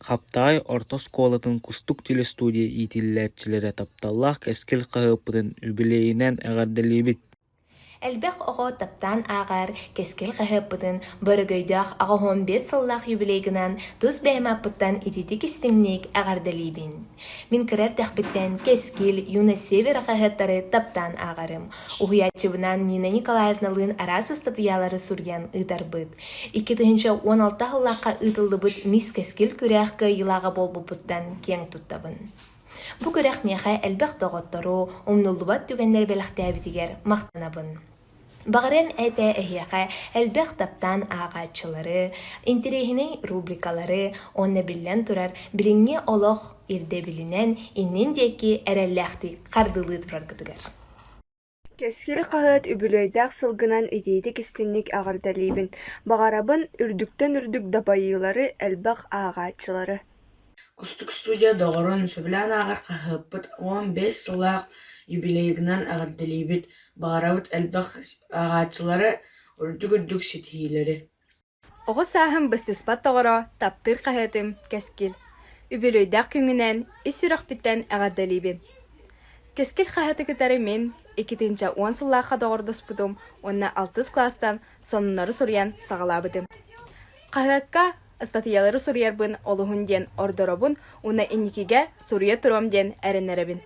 Хаптаҕай орто оскуолатын «Кустук» телестудия иитиллээччилэрэ тапталлаах «Кэскил» хаһыаппытын үбүлүөйүнэн эҕэрдэлиибит! Элбэх оҕо таптаан ааҕар «Кэскил» хаһыаппытын Бөрөгөйдөөх 85 сыллаах юбилейгынан тус бэйэм ааппыттан итиитик-истиҥник эҕэрдэлиибин. Мин кыра эрдэхпиттэн «Кэскил», «Юность Севера» хаһыаттары таптаан ааҕарым. Уһуйааччыбынаан Нина Николаевналыын араас ыстатыйалары суруйан ыытарбыт. 2016 сыллаахха ыытыллыбыт «Мисс Кэскил» күрэх кыайыылааҕа буолбуппуттан киэҥ туттабын. Бу күрэх миэхэ элбэх доҕоттору, умнуллубат түгэннэри бэлэхтээбитигэр махтанабын. Баҕарыам этэ эһиэхэ элбэх таптаан ааҕааччылары, интэриэһинэй рубрикалары уонна биллэн турар, билиҥҥи олох ирдэбилинэн иннин диэки эрэллээхтик хардыылыы тураргытыгар. «Кэскил» хаһыат үбүлүөйдээх сылгынан итиитик-истиҥник эҕэрдэлиибин, баҕарабын үрдүктэн үрдүк дабайыылары, элбэх ааҕааччылары. Кустук студия доҕорун, сөбүлээн ааҕар хаһыаппыт 15 сыллаах юбилейынан эҕэрдэлиибит, баҕарабыт элбэх ааҕааччылары, үрдүк-үрдүк ситиһиилэри. Оҕо сааһым быстыспат доҕоро, таптыыр хаһыатым «Кэскил». Үбүлүөйдээх күҥҥүнэн ис сүрэхпиттэн эҕэрдэлиибин. «Кэскил» хаһыаты кытары мин 2010 сыллаахха доҕордоспутум уонна алтыс кылаастан сонуннары суруйан саҕалаабытым. Хаһыакка ыстатыйалары суруйарбын олуһун диэн ордоробун уонна инникигэ суруйа туруом диэн эрэнэрэбин.